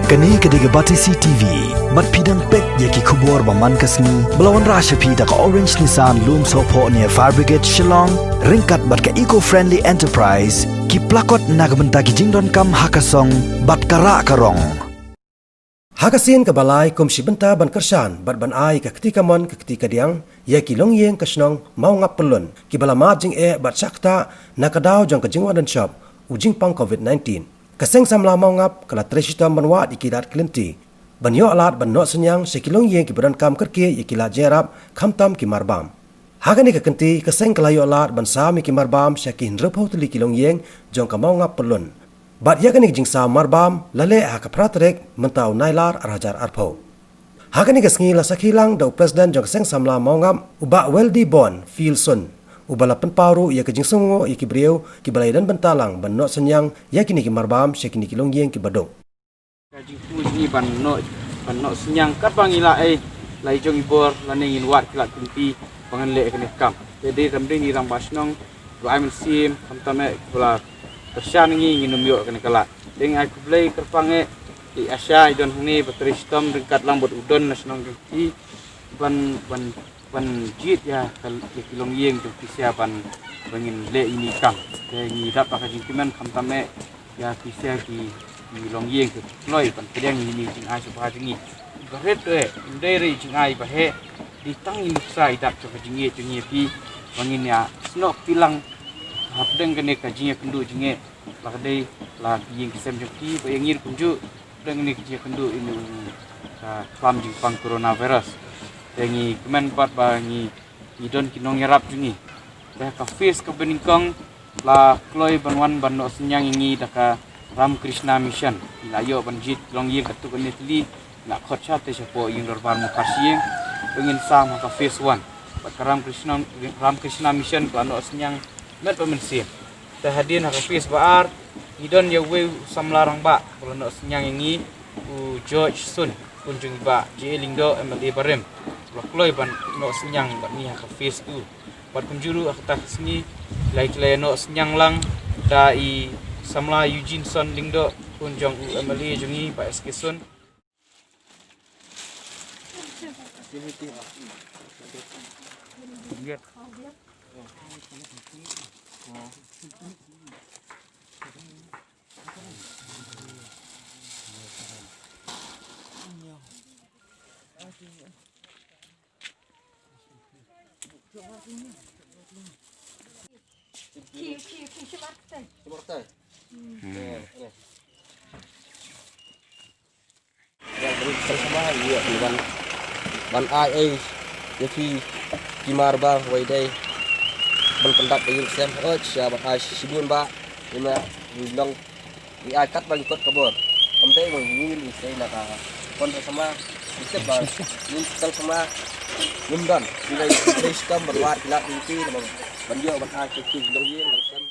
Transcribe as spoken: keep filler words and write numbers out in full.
Kane ka dei ka Batesi T V. Bad phi dang peit ïa ki khubor ba man ka sngi ba la wanrah sha phi da ka Orange Nissan Lumsohphoh near Fire Brigade Shillong, ryngkat bad ka Eco Friendly Enterprise, ki plakot na ka bynta ki jingdonkam ha ka song bad ka rah ka rong. Ha ka sien kaba lai, kum shi bynta ban kyrshan bad ban ai ka kti kamon ka kti kadiang ïa ki longïing ka shnong Mawngap Pyllun, kiba la mad jingeh bad shah ktah na ka daw jong ka jingwan don shop u jingpang covid nineteen. Ka Seng Samla Mawngap ka la trei shitom ban wad ïa ki lad ki lynti ban ïoh lad ban noh synñiang sha ki longïing kiba donkam kyrkieh ïa ki lad jingïarap, khamtam ki marbam. Ha kane ka kynti, ka seng ka la ïoh lad ban sam ïa ki marbam sha ki hynriewphew tylli ki longïing jong ka Mawngap Pyllun. Bad ïa kane ka jingsam marbam la leh ha ka phra tarik mynta u Nailar ar hajar arphew. Ha kane ka sngi la sakhi lang da u President jong ka Seng Samla Mawngap, u Bah Weldy Born Fielson, uba la pynpaw ruh ïa ka jingsngewnguh ïa ki briew kiba la ïadon bynta lang ban noh synñiang ïa kine ki marbam sha kine ki longïing kiba duk. Ka jingthmu jong ngi ban noh, ban noh synñiang katba ngi la ai, la i jong i bor lane ngin wad ki lad ki lynti ba ngan leh kane ka kam. Te dei, kam dei ngi rangbah shnong, ruh ai mynsiem, khamtam eh kiba la kyrshan ngi, ngin ym ïoh kane ka lad. Te ngi ai khublei kyrpang eh ïa i Asha i don hangne ba trei shitom ryngkat lang bad u Don na shnong jong phi ban, ban ban jied ïa ka, ïa ki longïing jong phi sha ban, ban ngin leh ïa kine ki kam. Te ngi dap da ka jingkmen khamtam eh ïa phi sha ki, ki longïing ki kloi ban pdiang ïa kine ki jingai sngewbha jong ngi. Ba rit eh, ym dei re jingai ba heh, dei tang i nuksa i dap jong ka jingïeit jong ngi ïa phi, ba ngin ïa snoh kti lang hapdeng kane ka jingïakynduh jingeh. La ka dei la ki ïing ki sem jong ki, ba ïa ngi ruh kumjuh, dang kine ki jingïakynduh ïa une u, ah, ka khlam jingpang coronavirus. Te ngi kmen pat ba ngi, ngi don ki nongïarap jong ngi. Te ha ka phase kaba nyngkong la kloi ban wan ban noh synñiang ïa ngi da ka Ramakrishna Mission. Ngi la ïoh ban jied longïing katto katne tylli, ngi la khot sha te shapoh ïing dorbar Mukharshiing. Te ngin sam ha ka phase one. Bad ka Ramakrishna, Ramakrishna Mission ka la noh synñiang met bad mynsiem. Te hadien ha ka phase ba ar, ngi don ïa uwei u samla rangbah ba la noh synñiang ïa ngi, u George Sun, khun jong i Bah J A Lyngdoh, M L A barim. Ba la kloi ban noh synñiang bad ngi ha ka phase two. Bad kumjuh ruh ha kata ka sngi, la ki la ïa noh synñiang lang da i samla Eugene Sun Lyngdoh, khun jong u M L A jong ngi, Bah S K Sun. Ïa, ban, ban, ban ai, ai ïa phi ki marbam, wei dei ban pyndap ïa ki sem, oi sha, ban ai shibun ba ïa ma ngi long, ngi ai katba ngi kot ka bor. Kam dei ma ngi ngi sei na ka pon ka sama, ngi tip ba ngi tang sama ngim don. Ngi dei, ngi dei shitom ban wad ki lad ki lynti, ban, ban ïoh ban ai ki, ki long ïing long sem.